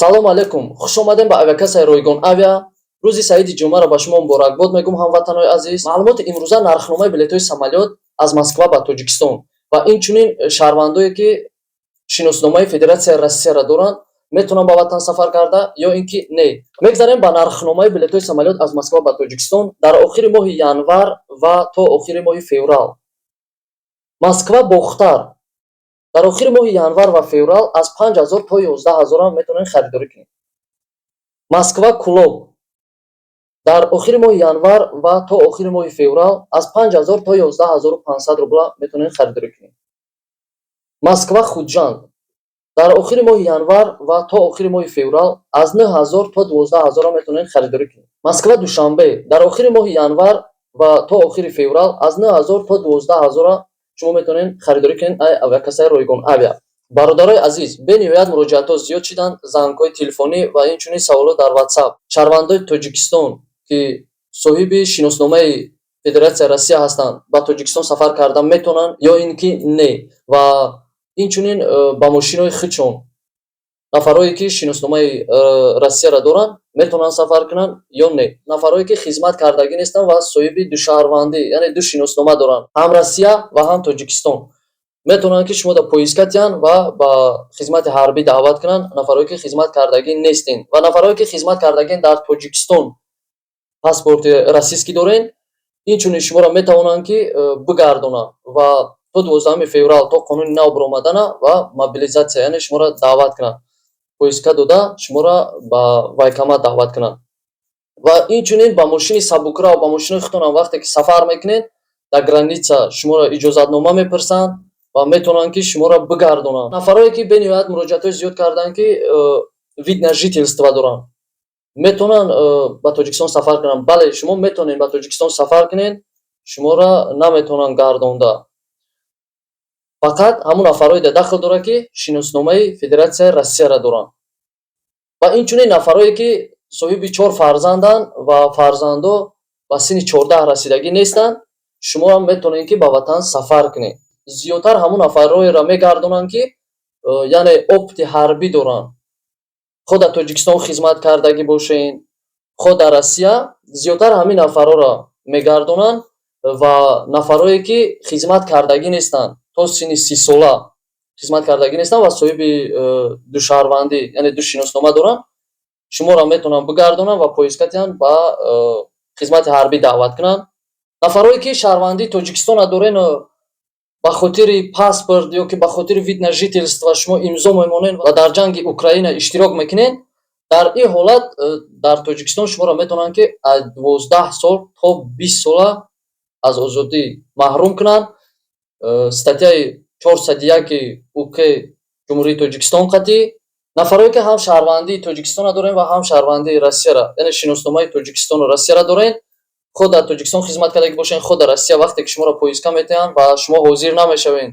Салому алайкум, хушомадем ба авиакассаи ройгон Авиа. Рӯзи саиди ҷумъаро ба шумо муборакбод мегӯм, ҳамватанои азиз. Маълумоти имрӯза: нархномаи билетҳои самолёт аз Москва ба Тоҷикистон ва инчунин шаҳрвандое, ки шиносномаи Федератсияи Россияро доранд, метавонанд ба ватан сафар карда ё ин ки не. Мегзарем ба нархномаи билетҳои самолёт аз Москва ба Тоҷикистон дар охири моҳи январ ва то охири моҳи феврал. Москва Бохтар дар охири моҳи январ ва феврал аз 5000 то 11 000 метавонед харидорӣ кунед. Москва Кӯлоб дар охири моҳи январ ва то охири моҳи феврал аз 5000 то 11 500 рубла метавонед харидорӣ кунед. Москва Хуҷанд дар охири моҳи январ ва то охири моҳи феврал аз 9000 то 12 000 метавонед харидорӣ кунед. Москва Душанбе дар охири моҳи январ ва то охири феврал аз 9000 то 12 000 шумо метавонед харидорӣ кунед ай авиакассаи ройгон Авиа. Бародарои азиз, бениҳоят муроҷиатҳо зиёд шиданд, зангҳои телефонӣ ва инчунин саволот дар Ватсап. Шаҳрвандои Тоҷикистон, ки соҳиби шиносномаи Федератсияи Россия ҳастанд, ба Тоҷикистон сафар карда метавонанд ё ин ки не? Ва инчунин ба мошинҳои худшон нафарое, ки шиносномаи Россияро доранд, метавонанд сафар кунанд ё не? Нафарое, ки хизмат кардагӣ нестанд ва соҳиби душаҳрвандӣ, яъне ду шиноснома доранд, ҳам Россия ва ҳам Тоҷикистон, метавонанд, ки шумо дар повестка диҳанд ва ба хизмати ҳарбӣ даъват кунанд, нафарое, ки хизмат кардагӣ нестен? Ва нафарое, ки хизмат кардагӣ дар Тоҷикистон, паспорти российский дорен, инчунин шуморо метавонанд, ки бигардонанд ва то 12-уми феврал, то қонуни нав баромадана ва мобилизатсия, яъне шуморо даъват кунанд, повестка дода, шуморо ба военкомат даъват кунанд. Ва инчунин ба мошини сабукрав, ба мошинои худтонам вақте ки сафар мекунед, дар граница шуморо иҷозатнома мепурсанд ва метавонанд, ки шуморо бигардонанд. Нафарое, ки бениҳоят муроҷиатҳои зиёд карданд, ки вид на жительство доранд, метавонанд ба Тоҷикистон сафар кунанд? Бале, шумо метавонед ба Тоҷикистон сафар кунед, шуморо наметавонанд гардонда. Фақат ҳамун нафарое дахл дорад, ки шиносномаи Федератсияи Россияро доранд. Ва инчунин нафарое, ки соҳиби чор фарзанданд ва фарзандо ба синни 14 расидагӣ нестанд, шумоам метавонед, ки ба ватан сафар кунед. Зиёдтар ҳамун нафарҳоеро мегардонанд, ки яъне опыти ҳарбӣ доранд, хоҳ дар Тоҷикистон хизмат кардагӣ бошен, хоҳ дар Россия. Зиёдтар ҳамин нафарҳоро мегардонанд. Ва нафарҳое, ки хизмат кардагӣ нестанд, то синни 30-сола хизмат кардагӣ нестанд ва соҳиби душаҳрвандӣ, яъне ду шиноснома доранд, шуморо метавонанд бигардонанд ва повестка диҳанд, ба хизмати ҳарбӣ даъват кунанд. Нафарҳое, ки шаҳрвандии Тоҷикистонро дорен, ба хотири паспорт ё ки ба хотири вид на жительство шумо имзо мемонед ва дар ҷанги Украина иштирок мекунед, дар ин ҳолат дар Тоҷикистон шуморо метавонанд, ки аз 12 сол то 20 сола аз озодӣ маҳрум кунанд, статьяи 401 УК Ҷумҳурии Тоҷикистон қатъӣ. Нафарое, ки ҳам шаҳрвандии Тоҷикистонро дорен ва ҳам шаҳрвандии Россияро, яъне шиносномаи Тоҷикистону Россияро дорен, хоҳ дар Тоҷикистон хизмат кардагӣ бошед, хоҳ дар Россия, вақте ки шуморо повестка метиҳанд ва шумо ҳозир намешавед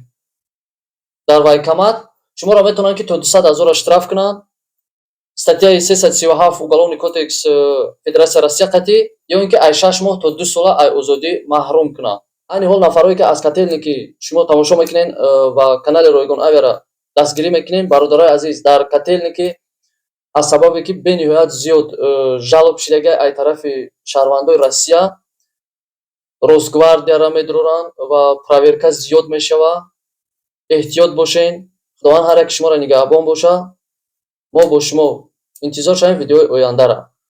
дар военкомат, шуморо метавонанд, ки то 200 000 штраф кунанд, статьяи 337 Уголовный кодекс Федератсияи Россия қатъӣ, ё ин ки аз 6 моҳ то 2 сола аз озодӣ маҳрум кунанд. Айни ҳол нафарое, ки аз Котельники шумо тамошо мекунед ва канали Ройгон Авиаро дастгирӣ мекунед, бародарои азиз, дар Котельники аз сабабе ки бениҳоят зиёд жалоб шидагӣ аз тарафи шаҳрвандои Россия, Росгвардияро медуроранд ва проверка зиёд мешавад. Эҳтиёт бошен. Худованд ҳар яки шуморо нигаҳбон боша. Мо бо шумо интизор шавем видеои ояндаро.